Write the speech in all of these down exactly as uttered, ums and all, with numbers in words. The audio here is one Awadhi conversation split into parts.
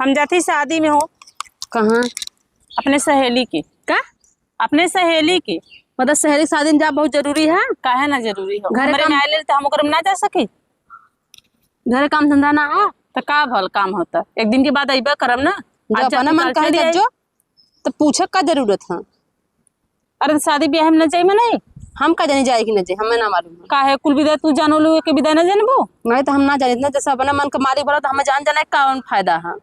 हम जाती शादी में हो। कहाँ? अपने सहेली के। का? अपने सहेली के। मतलब सहेली के शादी में जा बहुत जरूरी है? काहे ना जरूरी हो? घरे हमरे काम में आए ले तो हम ओकरे में ना जा सकी? घरे काम धंधा ना हो? तो का भल काम होता? एक दिन के बाद अइबे करब ना। जब आज जा अपने तू मन काल कहे चली जब आई। जो, तो पूछे का जरूरत है? अरे तो शादी ब्याह में न जाई में नहीं? हम का जानी जाए कि न जाए, हमें ना मालूम है। काहे कुल विदा तू जानो लो के विदा न जानबो? नहीं तो हम ना जानी ना, जैसे अपने मन के मालिक भरो तो हमें जान जाना कौन फायदा है?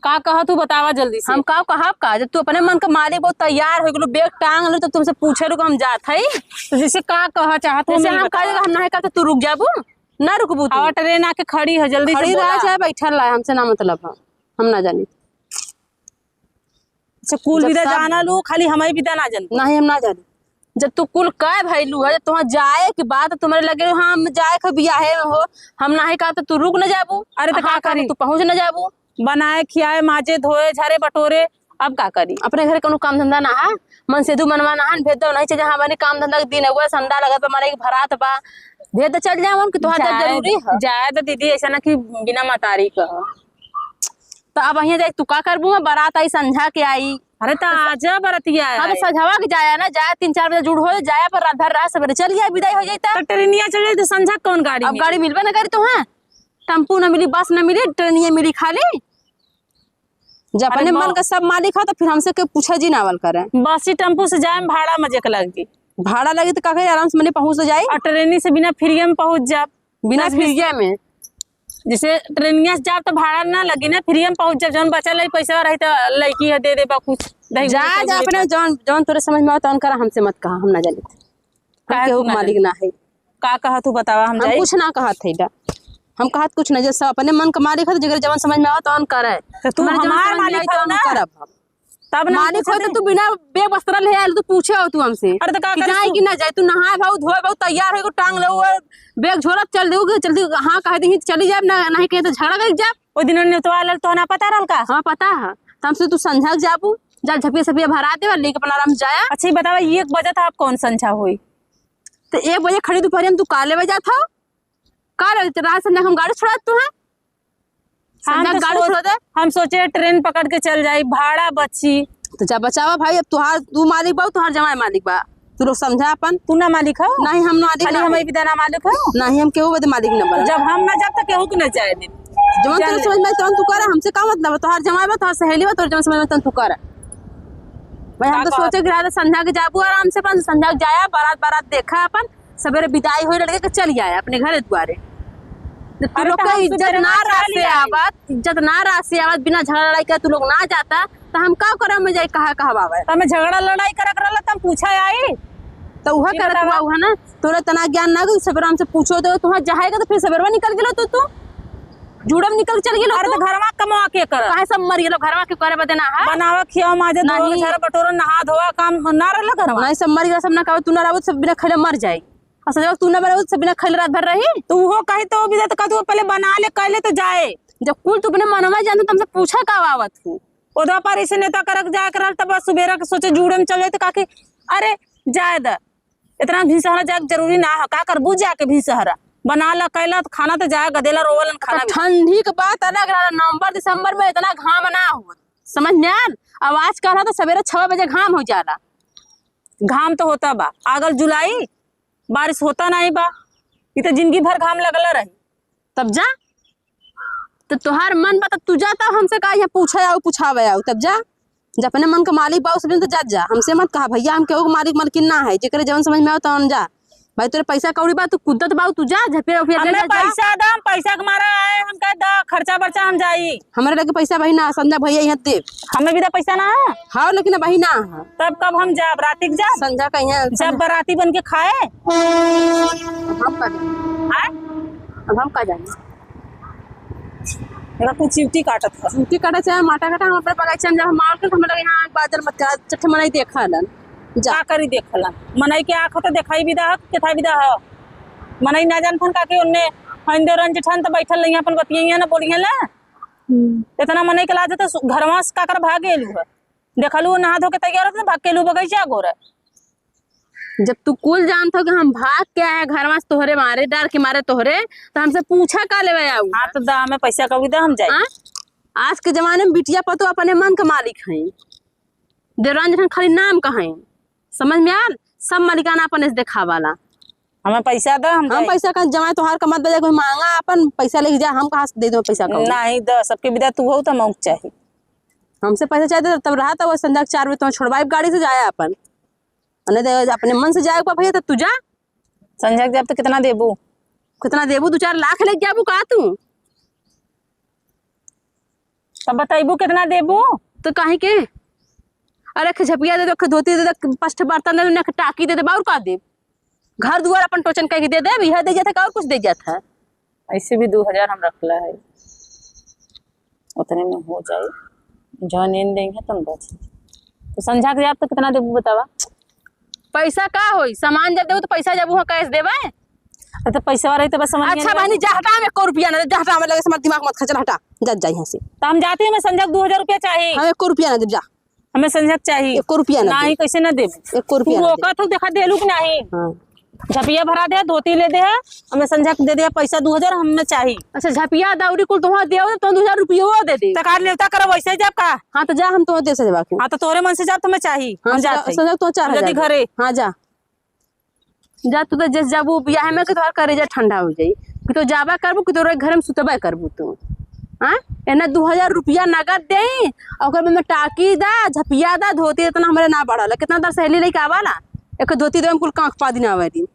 का कहा तू बतावा जल्दी से। हम का कहब का, जब तू अपने मन के मालिक बहुत तैयार हो गेलो, बैग टांग लो, तो तुमसे पूछे रुक हम जात हई। तो जैसे का कहा चाहत हो, जैसे हमें हम बतावा। कहे हम नहीं कहते तू रुक जाबू, ना रुकबू तू। आवा ट्रेन आके खड़ी हो, जल्दी से खड़ी रहा बोला। चाहे बैठल रहा, हमसे ना मतलब है, हम ना जानी। से कुल जब विदा सब जाना लो, खाली हमारी विदा ना जानबो। नहीं, हम ना जानी। जब तू कुल कह भइलू है, जब तुहाँ जाए के बाद तुम्हारे लगे, हाँ, हम जाए के बियाहे में हो, हम नाही कहा तो तू रुक न जाबू। अरे तो का हाँ, कहा करी? तू पहुँच न जाबू। बनाए, खियाए, माजे, धोए, झारे, बटोरे, अब का करी? अपने घर कौनो काम धंधा ना है, मन से दू मनवा ना है, भेज दो नहीं चाहिए। हाँ, बने काम धंधा के दिन हुआ, संदा लगत बा, मारे के भरात बा, भेज दो चल जाए, उनके तुहार जब जाए, जरूरी है। जाए तो दीदी, ऐसा ना कि बिना मतारी का। तो अब हियाँ जाए तू का करबू? बारात आई, संझा के आई। अरे तो आजा बरतिया हाँ, तो आई। सझवा के जाया ना, जाया तीन चार बजे जुड़ हो जाया, पर रात भर रहा, सवेरे चल गया, विदाई हो जाता। तो ट्रेनिया चल जाई तो संझा कौन गाड़ी अब मिली? गाड़ी मिलबे ना करी तुहाँ, टेम्पू ना मिली, बस ना मिली, ट्रेनिया मिली खाली। जब अरे अपने मन बा- का सब मालिक है तो फिर हमसे के पूछा जी नावल करे। बस ही टेम्पू से जाए में भाड़ा मजे के लगी। भाड़ा लगी तो का करी, आराम से मने पहुँच तो जाई। और ट्रेनी से बिना फ्रीए में पहुँच जाब। बिना दस बीस फ्रीए में। जैसे ट्रेनिया से जाब तो भाड़ा ना लगी ना, फ्रीए में पहुँच जाब। जौन बचल है पैसा रही तो लड़की है दे देबा कुछ, दही जा, गुड़ जा, कुछ अपने लेके। जौन, जौन तोरे समझ में आवत तौन करा, हमसे मत कहा, हम ना जानी। हम काहे केहू तू के ना मालिक जानी? ना है। का कहा तू बतावा, हम हम जाई? कुछ ना कहत है डा। हम कहत कुछ ना, जैसे अपने मन के मालिक है तो जेकरे जवन समझ में आवत तौन करे। तो तू हमारे जवन हमार समझ में मालिक आई हो तौन ना। करब हम। तब ना मालिक पूछे हो तो थे। तू बिना बैग वस्त्र ले आयल, तू पूछे हो तू हमसे अरे तो का कि करे जाए तू? कि ना जाए? तू नहाए भाऊ, धोए भाऊ, तैयार हो, टांग ले, वो बैग झोलत चल दे, चल दे, हाँ कह दे, चली जाए ना, नहीं कहे तो झगड़ा कर जाए। ओ दिन नेतवा आयल तो ना पता रहल का? हाँ पता है, तो हमसे तू संझा के जाबू, जा झपिया सपिया भरा दे, लेके अपना आराम जाया। अच्छा ये बतावा, एक बजे था आप कौन संझा होई? तो एक बजे खड़ी दोपहर में तू काले बजा था, काले रात संझा हम गाड़ी छोड़ा तू है। हम संझा तो गाड़ी सोच-, छोड़ दे। हम सोचे ट्रेन पकड़ के चल जाई, भाड़ा बची। तो जा बचावा भाई, अब तुहार, तू मालिक बा, तुहार जमाई मालिक बा, तू लोग समझा अपन। तू ना मालिक हो? नहीं, हम मालिक खाली ना हमारी हई। विदा ना मालिक हो? नहीं, हम केहू बदे मालिक ना बना। जब हम ना जाब तो केहू के ना जाए दे। जवन जान तोरे ले। समझ में तवन तू कर, हमसे का मतलब है? तुहार जमाई बा, तुहार सहेली बा, तोरे जवन समझ में तवन तू कर। भाई हम का तो कहत सोचे कि रात संझा के जाबू आराम से, अपन संझा के जाया, बारात बारात देखा अपन, सवेरे विदाई होई लड़के के चल आया अपने घरे दुआरे। तो तू अरे लोग तो का हम इज्जत सुबेरे ना ना रात चल से आए। आवत, इज्जत ना रात से आवत, बिना झगड़ा लड़ाई का तू लोग ना जाता, तो हम का करे में जाई, कहा कहवावे? तो हमें झगड़ा लड़ाई करे के रहल, तो हम पूछा आई। तो उहे ये करत बतावा। हुआ, उहे ना, तोरा तना ज्ञान ना कि सवेरे हमसे पूछो तो तुहाँ जाएगा तो फिर सवेरवा निकल गेलो तो तू जुड़म निकल चल गेलो अरे तू। तो घरवा कमवा के कर? काहे सब मर गेलो? घरवा के करे बदे ना है? बनावा, खियावा, माजे, धोवा, नहीं। झारा, बटोरा, नहा धोवा, काम ना रहला घरवा? नहीं, सब मर गेलो, सब ना कहबो, तू ना रहबो, सब बिना खैले मर जाई। और सजवा तू ना रहबो, सब बिना खैले रात भर रही। तो वो कही तो बिदा तो कहतू पहले बना ले, कर ले तो जाए। जब कुल तू अपने मनवा जानते तो हमसे पूछा का आवत हूँ? ओदवा पर ऐसे नेता करक जाए करल तब सुबेरा के सोचे जुड़े में चल जाए तो काकी, अरे जाए द, इतना भीसहरा जाए के जरूरी ना है, का करबू जाके भीसहरा? बना ला, कैला तो खाना तो जाए, गदेला रोवलन खाना तो भी। ठंडी के बात अलग रहा, नवंबर दिसंबर में इतना घाम ना हो, समझ में आयल? अब आजकल है तो सवेरे छह बजे घाम हो जाला। घाम तो होता बा, आगल जुलाई, बारिश होता नहीं बा, ई तो जिंदगी भर घाम लगल रही। तब जा, तो तोहार मन बा, तब तू जा, तब हमसे का यहाँ पूछे आओ, पूछावे आओ, तब जा। जब अपने मन के मालिक बा, उस दिन तो जा, जा। हमसे मत कहा, भैया, हम केहू के मालिक मलकिन ना है, जेकरे जवन समझ में आओ, तवन जा। भाई, तोरे पैसा कौड़ी बा, तू कुद्दत बा, तू जा, झपिया उपिया ले हमें जा, जा। पैसा दा, हम पैसा के मारा आए, हम कहे दा, खर्चा बर्चा हम जाई। हमारे लगे पैसा भाई ना, समझा भैया, यहाँ दे। हमें भी दा पैसा ना है। हाँ, लेकिन भाई ना है। तब कब हम जाब? राती के जाब? संझा का यहाँ जब संझा। बराती बन के खाए। हम का जाने? आय? अब हम का जाने? मेरा कुछ चिवटी काटत है। चिवटी काटत चाहे माटा काटा, हम अपने बगीचा में जब हम माल के, हम लगे यहाँ बादल मत करा, चट्ठे मनई देखा लन। जा। का करी देखलन? मनई के आँख तो देखाई विदा हो, केथा विदा हो? मनई ना जानथन का कि उनने हइंदे रंज ठन तो बैठल रही, अपन बतियाइया ना बोलिया ना। हम्म। इतना मनई के लाज तो सु-, घरवा से काकर भाग गेलू है। देखलू, नहा धो के तैयार होत, भाग के लू बगैचा गोरे। जब तू कुल जानत हो कि हम भाग के आए हैं घरवा से तोहरे मारे, डर के मारे तोहरे, तो हमसे पूछा का लेवे आऊ? हाँ, तो दा, हमें पैसा कौड़ी दा, हम जाई। हाँ? आज के जमाने में बिटिया पतोह अपने मन के मालिक हैं, देवरान जेठान खाली नाम का हैं। समझ में आल? सब मालिकाना अपने से देखावाला। हमें पैसा द, हम हम जाई। पैसा का जमाए तोहार कमात बजा कोई मांगा अपन पैसा लेके जा, हम कहाँ से दे दो पैसा का? नहीं द, सबके विदा तू हो तो मौक चाही। हमसे पैसा चाहे तो तब रहा, तब संझा के चार बजे तुम्हें छोड़वाई गाड़ी से जाए अपन, नहीं तो अपने मन से जाए भैया तो तू जा। संझा के जाब तो कितना देबू? कितना देबू? दो चार लाख लेके जाबू का तू? तब बताइबू कितना देबू? तो काहे के? अरे, एक झपिया दे दे, एक धोती दे दे, पाँच ठे बर्तन दे दे, एक टाकी दे दे, और का देब? घर दुआर अपन टोचन कह के दे देब, यह दे जाता है, और कुछ दे जाता है? ऐसे भी दो हजार हम रखला है, उतने में हो जाए, जौन एन देंगे तुम बच। तो संझा के जाब तो कितना देबू बतावा? पैसा का होई? सामान जब देबू तो पैसा जब वहाँ कैश देबे। अरे तो पैसा रही तो बस सामान अच्छा बहनी, जा हटा, हम एको रुपया ना दे, जा हटा, हमें लगे से हमार दिमाग मत खा, चल हटा, जा, जा यहाँ से। तो हम जाते हैं, हमें संझा के दो हजार रुपया चाहिए। हम एको रुपया ना देब, जा। हमें संझा के चाहिए। एको रुपया ना नहीं, देब। कैसे ना देब? एको रुपया तू ना देब। रोकत हो, देखा देलू कि नहीं? हाँ। झपिया भरा दे, धोती ले दे, हमें संझा के दे दे पैसा दो हजार, हमें चाहिए। अच्छा, झपिया दौरी कुल तुहाँ देव, तो दो हजार रुपया वो दे दे। तो का नेवता करब, वैसे ही जाब का? हाँ, तो जा, हम तुहाँ दे से जाबा के। हाँ, तो तोरे मन से जाब, तो हमें चाहिए। हाँ, हम तो जाते हैं। संझा के तुहाँ चार हजार हम जाती दे। घरे। हाँ, जा। जा तू तो जस जाबू बियाह में कि तोहार करेजा ठंडा हो जाई, कि तो जाबा करबू कि तोरे घर में सुतबा करबू तू। हाँ, एने दो हजार रुपया नगद देई, और ओकर में टाकी दा, झपिया दा, धोती इतना हमरे ना बढ़ल। कितना दर सहेली लेके आवाला, एक धोती देवे में कुल कांख पा दिन आवे दिन।